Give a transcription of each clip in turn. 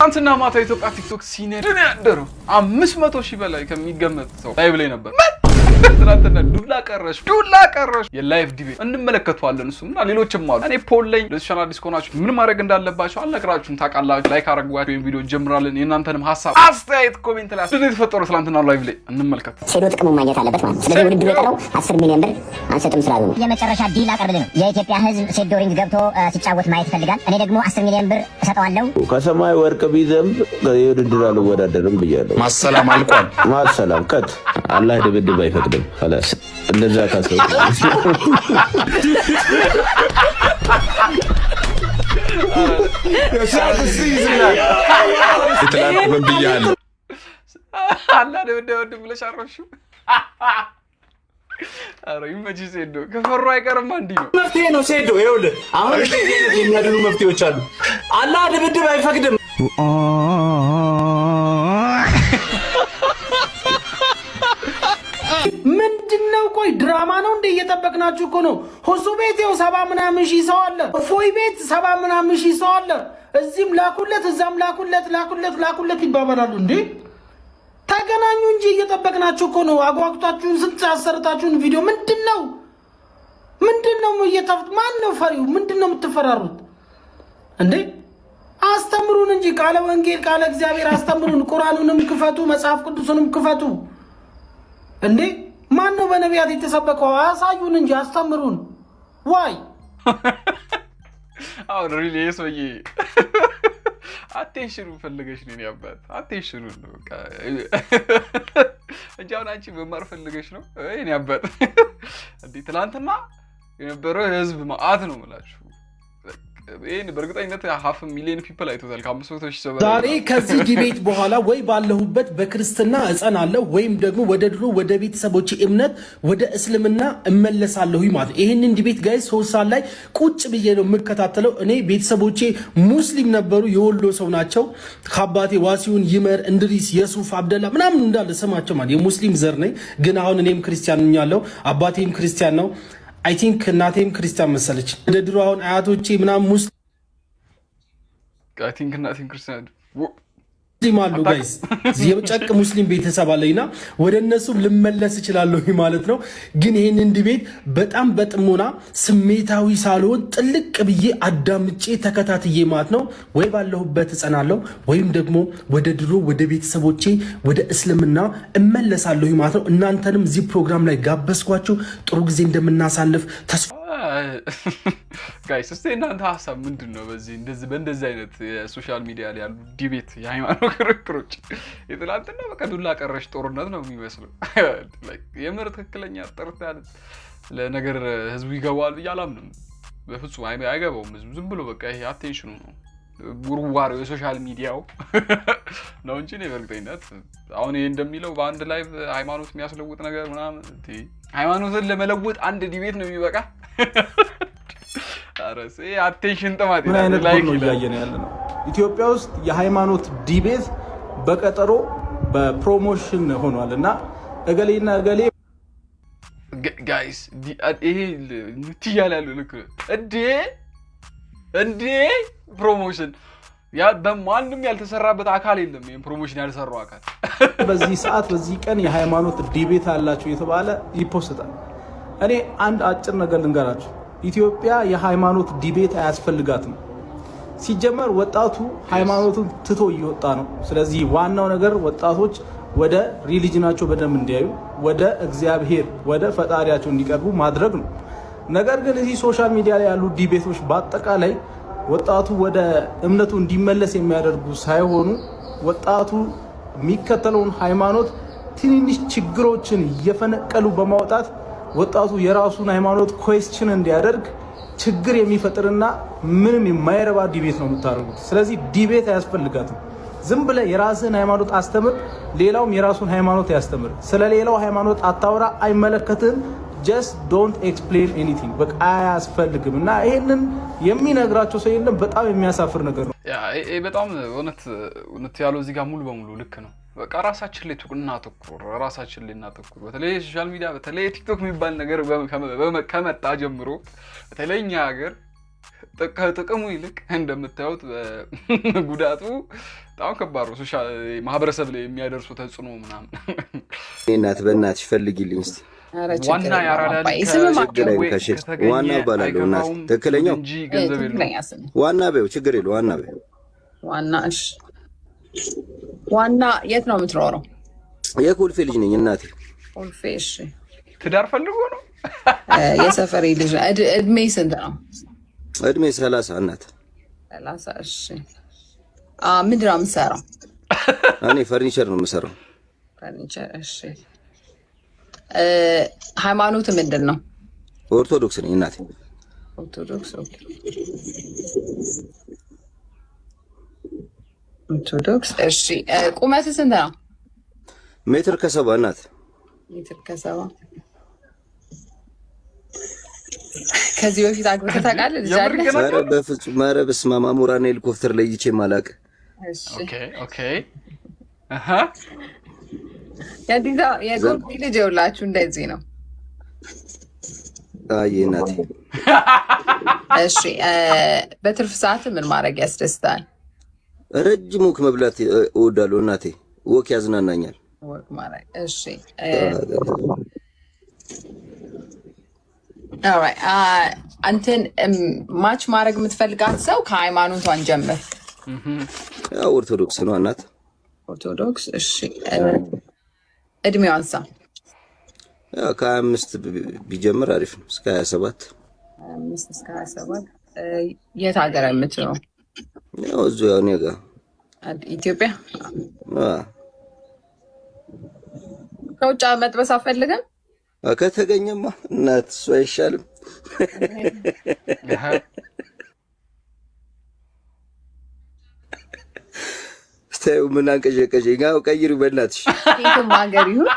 ትናንትና ማታ የኢትዮጵያ ቲክቶክ ሲነድ ነው ያደረው። 500,000 በላይ ከሚገመት ሰው live ላይ ነበር። ትናንትና ዱላ ቀረሽ ዱላ ቀረሽ የ live debate እንመለከተዋለን። እሱም እና ሌሎችም አሉ። እኔ ፖል ላይ ለዚህ ቻናል አዲስ ከሆናችሁ ምን ማድረግ እንዳለባችሁ አልነግራችሁም፣ ታውቃላችሁ። Like አድርጓችሁ ወይም ቪዲዮ ጀምራለን። የእናንተንም ሀሳብ አስተያየት comment ላይ ምንድን ነው የተፈጠረው ትናንትና live ላይ እንመልከት። ሴዶ ጥቅሙን ማግኘት አለበት ማለት ነው። ስለዚህ ውድድሩ የቀረው 10 ሚሊዮን ብር አንሰጥም ስላሉ ነው። የመጨረሻ deal አቀርብልህ ነው። የኢትዮጵያ ሕዝብ ሴዶ ring ገብቶ ሲጫወት ማየት ይፈልጋል። እኔ ደግሞ 10 ሚሊዮን ብር እሰጠዋለሁ። ከሰማይ ወርቅ ቢዘንብ የውድድር አልወዳደርም ብያለሁ። ማሰላም አልቋል። ማሰላም ከት አላህ ድብድብ አይፈቅድም። خلاص እንደዛ ካሰብኩ ትላንት ምን ብያለሁ? አላ ደብደብ ብለሽ አረፍሽው። ኧረ ይመችሽ ሴዶ፣ ከፈሩ አይቀርማ እንዲህ ነው። መፍትሄ ነው ሴዶ። ይኸውልህ አሁን እንደዚህ አይነት የሚያድኑ መፍትሄዎች አሉ። አላህ ድብድብ አይፈቅድም። ምንድን ነው? ቆይ ድራማ ነው እንደ? እየጠበቅናችሁ እኮ ነው። ሁሱ ቤት ይኸው 70 ምናምን ሺህ ሰው አለ። እፎይ ቤት 70 ምናምን ሺህ ሰው አለ። እዚህም ላኩለት፣ እዛም ላኩለት፣ ላኩለት፣ ላኩለት ይባባላሉ። እንዴ ተገናኙ እንጂ እየጠበቅናችሁ እኮ ነው። አጓጉታችሁን ስንት አሰርታችሁን ቪዲዮ ምንድን ነው? ምንድን ነው እየጠፍት? ማን ነው ፈሪው? ምንድን ነው የምትፈራሩት እንዴ? አስተምሩን እንጂ ቃለ ወንጌል ቃለ እግዚአብሔር አስተምሩን። ቁርአኑንም ክፈቱ፣ መጽሐፍ ቅዱሱንም ክፈቱ። እንዴ ማን ነው በነቢያት የተሰበከው? አሳዩን እንጂ አስተምሩን። Why? አሁን really ይሄ ሰውዬ attention ኑ ፈልገሽ ነው የኔ አባት፣ attention ኑ ነው በቃ እንጂ አሁን አንቺ መማር ፈልገሽ ነው የኔ አባት። እንዴ ትናንትና የነበረው የህዝብ መዓት ነው የምላችሁ። ይሄን በእርግጠኝነት half million people አይቶታል። ከ500,000 ሰው በላይ ዛሬ ነው። ከዚህ debate በኋላ ወይ ባለሁበት በክርስትና እጸናለሁ ወይም ደግሞ ወደ ድሮ ወደ ቤተሰቦች እምነት ወደ እስልምና እመለሳለሁ ማለት ነው። ይህንን debate guys 3 ሰዓት ላይ ቁጭ ብዬ ነው የምከታተለው። እኔ ቤተሰቦቼ ሙስሊም ነበሩ፣ የወሎ ሰው ናቸው። ከአባቴ ዋሲሁን፣ ይመር፣ እንድሪስ፣ የሱፍ፣ አብደላ ምናምን እንዳለ ስማቸው ማለት የሙስሊም ዘር ነኝ። ግን አሁን እኔም ክርስቲያን ሆኛለሁ። አባቴም ክርስቲያን ነው። I think እናቴም ክርስቲያን መሰለች። ወደ ድሮ አሁን አያቶቼ ምናምን ሙስሊም I think እናቴም ክርስቲያን ሙስሊም አሉ guys፣ የጨቅ ሙስሊም ቤተሰብ አለኝና ወደ እነሱም ልመለስ እችላለሁ ማለት ነው። ግን ይህንን debate በጣም በጥሞና ስሜታዊ ሳልሆን ጥልቅ ብዬ አዳምጬ ተከታትዬ ማለት ነው ወይ ባለሁበት እጸናለሁ ወይም ደግሞ ወደ ድሮ ወደ ቤተሰቦቼ ወደ እስልምና እመለሳለሁ ማለት ነው። እናንተንም እዚህ ፕሮግራም ላይ ጋበዝኳችሁ። ጥሩ ጊዜ እንደምናሳልፍ ተስፋ Guys፣ እስቲ እናንተ ሀሳብ ምንድን ነው? በዚህ እንደዚህ በእንደዚህ አይነት የ social media ላይ ያሉ debate፣ የሃይማኖት ክርክሮች የትላንትና በቃ ዱላ ቀረሽ ጦርነት ነው የሚመስለው። Like የምር ትክክለኛ ጥርት ያለ ለነገር ህዝቡ ይገባዋል ብዬ አላምንም። በፍጹም አይገባውም። ህዝቡ ዝም ብሎ በቃ ይሄ attention ኑ ነው ውርዋሪው የ social media ው ነው እንጂ እኔ በእርግጠኝነት አሁን ይሄ እንደሚለው በአንድ ላይ ሃይማኖት የሚያስለውጥ ነገር ምናምን እንዴ፣ ሃይማኖትን ለመለወጥ አንድ debate ነው የሚበቃ? ኧረ ይሄ attention ጥማት ምን ይላል፣ አይነት like ጉድ ነው ይላል። እያየን ያለ ነው? ኢትዮጵያ ውስጥ የሃይማኖት debate በቀጠሮ በ promotion ሆኗል እና እገሌና እገሌ Guys፣ ይሄ ትያለ ያለው ልክ ነው። እንዴ እንዴ promotion ያ በማንም ያልተሰራበት አካል የለም። ይሄን promotion ያልሰራው አካል በዚህ ሰዓት በዚህ ቀን የሃይማኖት debate አላቸው የተባለ ይፖስታል። እኔ አንድ አጭር ነገር ልንገራችሁ። ኢትዮጵያ የሃይማኖት debate አያስፈልጋትም። ሲጀመር ወጣቱ ሃይማኖቱን ትቶ እየወጣ ነው። ስለዚህ ዋናው ነገር ወጣቶች ወደ ሪሊጅናቸው በደንብ እንዲያዩ፣ ወደ እግዚአብሔር ወደ ፈጣሪያቸው እንዲቀርቡ ማድረግ ነው። ነገር ግን እዚህ social media ላይ ያሉ debate ኦች በአጠቃላይ ወጣቱ ወደ እምነቱ እንዲመለስ የሚያደርጉ ሳይሆኑ ወጣቱ የሚከተለውን ሃይማኖት ትንንሽ ችግሮችን እየፈነቀሉ በማውጣት ወጣቱ የራሱን ሃይማኖት question እንዲያደርግ ችግር የሚፈጥርና ምንም የማይረባ debate ነው የምታደርጉት። ስለዚህ debate አያስፈልጋትም። ዝም ብለህ የራስህን ሃይማኖት አስተምር፣ ሌላውም የራሱን ሃይማኖት ያስተምር። ስለ ሌላው ሃይማኖት አታውራ፣ አይመለከትህም። Just don't explain anything፣ በቃ አያስፈልግም። እና ይሄንን የሚነግራቸው ሰው የለም። በጣም የሚያሳፍር ነገር ነው። Yeah፣ ይሄ በጣም እውነት እውነት ያለው እዚህ ጋር ሙሉ በሙሉ ልክ ነው። በቃ ራሳችን ላይ እናተኩር፣ ራሳችን ላይ እናተኩር። በተለይ social media በተለይ ቲክቶክ የሚባል ነገር ከመጣ ጀምሮ በተለይ እኛ ሀገር ከጥቅሙ ይልቅ እንደምታዩት ጉዳቱ በጣም ከባድ ነው። Social ማህበረሰብ ላይ የሚያደርሱ ተጽዕኖ ምናምን። እናት በእናትሽ ፈልጊልኝ እስኪ። ኧረ ችግር ዋና የለውም የአራዳ አባዬ። ልጅ ስም ማን ችግር ነው? አይንካሽ። ከተገኘ ዋና እባላለሁ እናት። አይከፋውም ትክክለኛው እንጂ ገንዘብ የለውም። ትክክለኛ ስም ዋና በይው፣ ችግር የለው፣ ዋና በይው። ዋና። እሺ፣ ዋና የት ነው የምትኖረው? የኮልፌ ልጅ ነኝ እናቴ። ኮልፌ። እሺ። ትዳር ፈልጎ ነው። የሰፈሬ ልጅ ነው። እድሜ ስንት ነው? እድሜ 30 እናት። 30። እሺ። ምንድን ነው የምትሰራው? እኔ ፈርኒቸር ነው የምሰራው። ፈርኒቸር። እሺ። ሃይማኖት ምንድን ነው? ኦርቶዶክስ ነኝ እናቴ። ኦርቶዶክስ። Okay። ኦርቶዶክስ። እሺ። ቁመት ስንት ነው? ሜትር ከ70 እናት። ሜትር ከ70። ከዚህ በፊት አግብተህ ታውቃለህ? ልጅ የምር አለህ? ገና ኧረ በፍጹም፣ ኧረ በስመ አብ፣ አሞራና ሄሊኮፕተር ለይቼ ማላቅ። እሺ። Okay አሃ። የአዲስ አበባ የኮልፌ ልጅ ይኸውላችሁ እንደዚህ ነው። አይ እናቴ። እሺ፣ በትርፍ ሰዓት ምን ማድረግ ያስደስታል? ረጅም walk መብላት እወዳለሁ እናቴ። Walk ያዝናናኛል። Walk ማድረግ። እሺ። Alright፣ አንተን match ማድረግ የምትፈልጋት ሰው ከሃይማኖቷን ጀምር። ያው ኦርቶዶክስ ነው እናት። ኦርቶዶክስ። እሺ። እድሜዋን ሳ? ያው ከ25 ቢጀምር አሪፍ ነው፣ እስከ 27። 25 እስከ 27። የት ሀገር የምትኖረው? ያው እዚሁ፣ ያው እኔ ጋር። ኢትዮጵያ? አ። ከውጭ መጥበስ አትፈልግም? ከተገኘማ እናት እሱ አይሻልም? አሃ። ተይው፣ ምን አንቀዠቀዠኝ? ያው ቀይሪው በእናትሽ። የትም ሀገር ይሁን።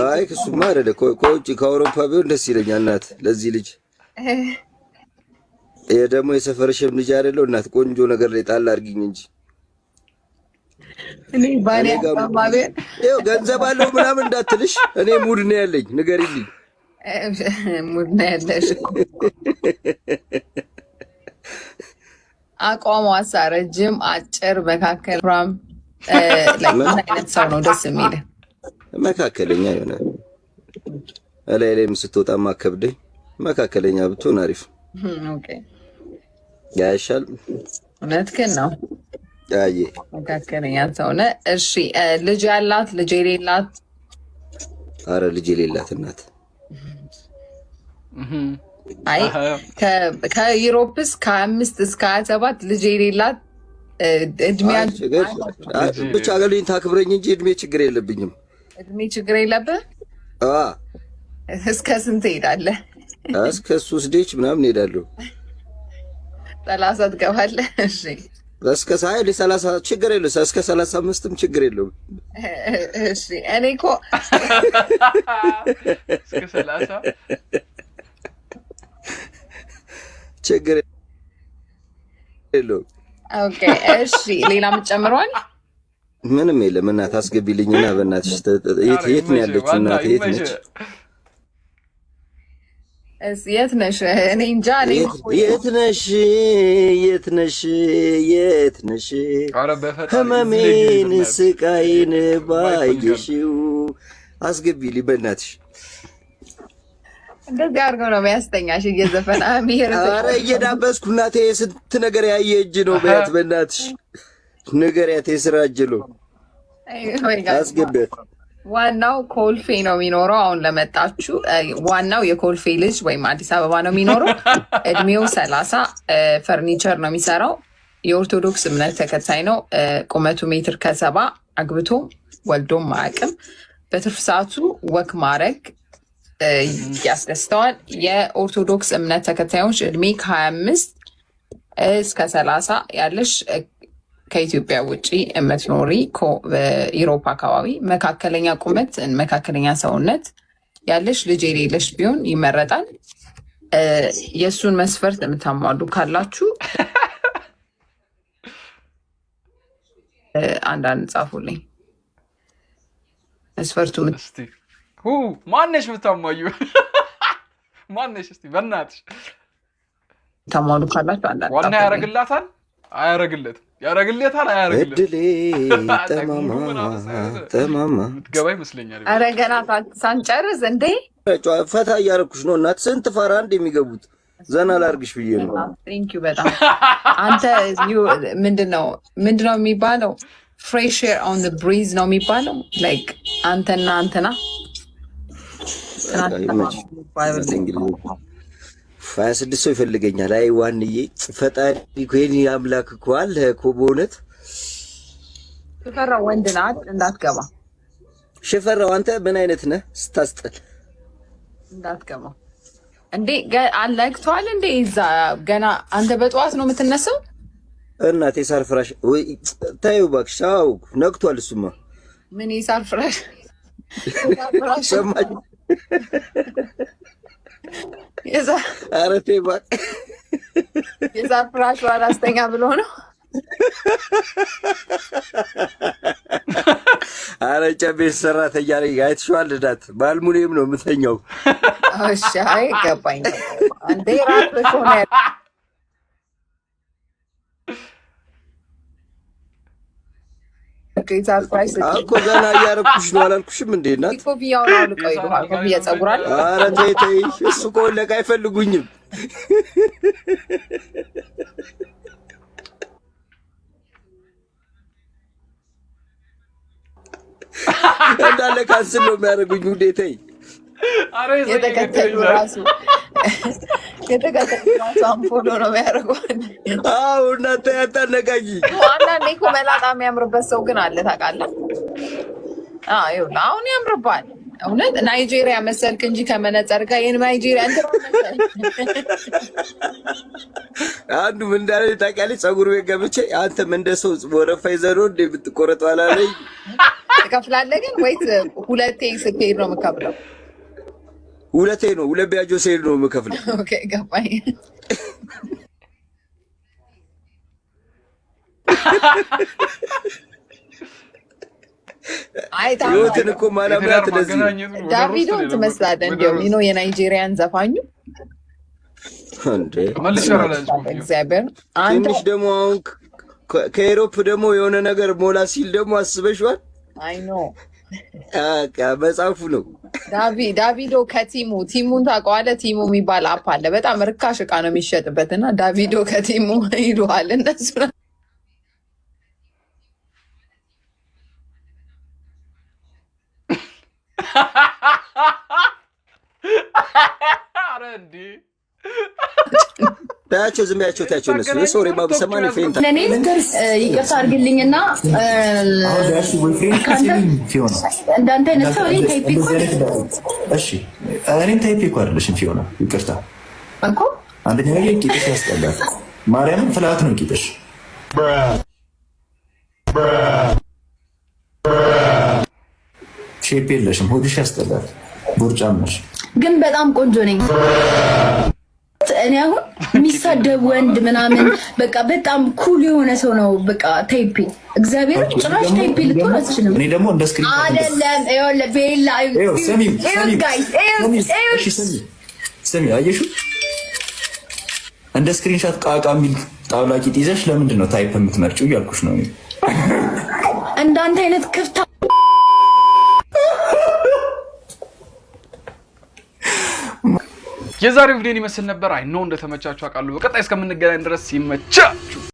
አይ እሱማ አይደለ፣ ከውጭ ከአውሮፓ ቢሆን ደስ ይለኛል እናት። ለዚህ ልጅ ይሄ ደግሞ የሰፈርሽም ልጅ አይደለው እናት፣ ቆንጆ ነገር ላይ ጣል አድርጊኝ እንጂ። እኔ ባኔ እኔ ጋር አባባ ይኸው ገንዘብ አለው ምናምን እንዳትልሽ፣ እኔ mood ነው ያለኝ፣ ንገሪልኝ። Mood ነው ያለሽ። አቋሟ ሳ ረጅም፣ አጭር፣ መካከል፣ ፍራም like ምን አይነት ሰው ነው ደስ የሚል? መካከለኛ የሆነ፣ እላይ ላይም ስትወጣ ማከብደኝ፣ መካከለኛ ብትሆን አሪፍ። Okay። ያይሻል። እውነትህን ነው። አየ። መካከለኛ ሰው ነህ። እሺ፣ ልጅ ያላት፣ ልጅ የሌላት? አረ ልጅ የሌላት እናት። አይ ከ Europe's ከ25 እስከ 27 ልጅ የሌላት እድሜ አይ ችግር አይ ብቻ አገሬን ታክብረኝ እንጂ እድሜ ችግር የለብኝም። እድሜ ችግር የለብህ። አ። እስከ ስንት ትሄዳለህ? እስከ 3 ዴች ምናምን እሄዳለሁ። 30 ትገባለህ? እሺ። እስከ ሳይል 30 ችግር የለውም። እስከ 35ም ችግር የለውም። እሺ፣ እኔ እኮ እስከ 30። ችግር የለውም። Okay፣ እሺ፣ ሌላ የምትጨምረዋል? ምንም የለም እናት፣ አስገቢልኝና በእናትሽ። የት የት ነው ያለችው እናት? የት ነች? የት ነሽ? እኔ እንጃ። እኔ የት ነሽ? የት ነሽ? የት ነሽ? ኧረ በፈጣሪ ህመሜን ስቃይን ባየሽው፣ አስገቢልኝ በእናትሽ። እንደዚህ አድርገው ነው የሚያስተኛሽ እየዘፈነ አሚር። ኧረ እየዳበስኩ እናቴ፣ ስንት ነገር ያየ እጅ ነው። በያት በእናትሽ፣ ንገሪያት፣ የስራ እጅ ነው። አስገቢያት። ዋናው ኮልፌ ነው የሚኖረው። አሁን ለመጣችሁ ዋናው የኮልፌ ልጅ ወይም አዲስ አበባ ነው የሚኖረው። እድሜው 30፣ ፈርኒቸር ነው የሚሰራው። የኦርቶዶክስ እምነት ተከታይ ነው። ቁመቱ ሜትር ከ70፣ አግብቶ ወልዶም አያውቅም። በትርፍ ሰዓቱ walk ማድረግ ያስደስተዋል። የኦርቶዶክስ እምነት ተከታዮች እድሜ ከ25 እስከ 30 ያለሽ፣ ከኢትዮጵያ ውጭ የምትኖሪ፣ በኢሮፓ አካባቢ፣ መካከለኛ ቁመት፣ መካከለኛ ሰውነት ያለሽ፣ ልጅ የሌለሽ ቢሆን ይመረጣል። የእሱን መስፈርት የምታሟሉ ካላችሁ አንዳንድ ጻፉልኝ። መስፈርቱ እስቲ ሁ ማነሽ የምታሟዩ? ማነሽ? እስቲ በእናትሽ። የምታሟሉ ካላችሁ አንዳንድ ዋና ጻፉልኝ። ያረግላታል አያረግለትም፣ ያረግለታል አያረግለትም። እድሌ ጠማማ ጠማማ። የምትገባ ይመስለኛል። ኧረ ገና ሳንጨርስ እንዴ! ፈታ እያደረኩሽ ነው እናት። ስንት ፋራ አንድ የሚገቡት ዘና ላርግሽ ብዬ ነው። Thank you በጣም። አንተ ምንድነው የሚባለው? Fresh air on breeze ነው የሚባለው። Like አንተና አንተና እንግዲህ 26 ሰው ይፈልገኛል። አይ ዋንዬ፣ ፈጣሪ እኮ የኔ አምላክ እኮ አለ እኮ በእውነት። ሽፈራው ወንድ ናት እንዳትገባ። ሽፈራው አንተ ምን አይነት ነህ ስታስጠል። እንዳትገባ እንዴ! አለግቷል እንዴ? እዛ ገና አንተ በጠዋት ነው የምትነሳው? እናቴ ሳር ፍራሽ ወይ ተይው እባክሽ። አዎ ነግቷል። እሱማ ምን የሳር ፍራሽ? ሰማች። ኧረ ተይ እባክህ። የሳር ፍራሽ አላስተኛ ብሎ ነው። ኧረ ጨቤ ሰራተኛ ነኝ። አይተሽዋል? እናት በአልሙኒየም ነው የምተኛው። እሺ፣ አይ ገባኝ። እንዴ ራት ሆነ የሳር ፍራሽ እኮ ዘና እያደረኩሽ ነው አላልኩሽም እንዴ እናት? ኮፍያውን አውልቀው ይሉሃል። ኮፍያ ፀጉር አለ። ኧረ ተይ ተይ፣ እሱ ከወለቀ አይፈልጉኝም። እንዳለ cancel ነው የሚያደርጉኝ። ውዴ ተይ። የተከተሉ ራሱ unfollow ነው የሚያደርገው። አዎ እናንተ ያታነቃኝ። አንዳንዴ እኮ መላጣ የሚያምርበት ሰው ግን አለ ታውቃለህ። አዎ ይኸውልህ አሁን ያምርባል። እውነት ናይጄሪያ መሰልክ እንጂ ከመነጸር ጋር ይህን ናይጄሪያ እንትን መሰልክ። አንዱ ምን እንዳለ ታውቂያለሽ? ፀጉር ቤት ገብቼ አንተም እንደ ሰው ወረፋ ይዘህ ነው እንደ የምትቆረጠው አላለኝ። ትከፍላለህ ግን ወይስ ሁለቴ ስትሄድ ነው የምከፍለው? ሁለቴ ነው፣ ሁለት ቢያጆ ስሄድ ነው የምከፍለው። Okay ገባኝ። አይ ህይወትን እኮ ማላምናት ለዚህ ነው። ዳቪዶን ትመስላለህ። እንዲያውም የናይጄሪያን ዘፋኙ እንዴ እግዚአብሔር አንተ ትንሽ ደግሞ አሁን ከ Europe ደግሞ የሆነ ነገር ሞላ ሲል ደግሞ አስበሽዋል? I know። በቃ መጽሐፉ ነው። ዳቪዶ ከቲሙ፣ ቲሙን ታውቀዋለህ? ቲሙ የሚባል app አለ። በጣም ርካሽ እቃ ነው የሚሸጥበት እና ዳቪዶ ከቲሙ ይሉሃል እነሱ። ኧረ እንዴ! ታያቸው፣ ዝም ያቸው፣ ታያቸው። እነሱ የሰው ወሬማ ብሰማ እኔ faint ለእኔ ይቅርታ አድርግልኝና እንዳንተ አይነት ሰው እኔ type እኮ እሺ እኔም type እኮ አይደለሽም ፊዮና፣ ይቅርታ እኮ። አንደኛ ነገር ቂጥሽ ያስጠላል። ማርያምን flat ነው ቂጥሽ። Shape የለሽም፣ ሆድሽ ያስጠላል፣ ቦርጫም ነሽ። ግን በጣም ቆንጆ ነኝ። እኔ አሁን የሚሳደብ ወንድ ምናምን በቃ በጣም cool የሆነ ሰው ነው በቃ type ኤ። እግዚአብሔር ጭራሽ type ኤ ልትሆን አትችልም። እኔ ደግሞ እንደ screen አይደለም ይኸውልህ ቤላ ስሚ guys። ስሚ፣ አየሽው? እንደ screenshot ቃቃ የሚል ጣውላ ቂጥ ይዘሽ ለምንድን ነው type የምትመርጪው እያልኩሽ ነው። እንዳንተ አይነት ክፍታ የዛሬው ቪዲዮን ይመስል ነበር። I know እንደተመቻችሁ አውቃለሁ። በቀጣይ እስከምንገናኝ ድረስ ይመቻችሁ።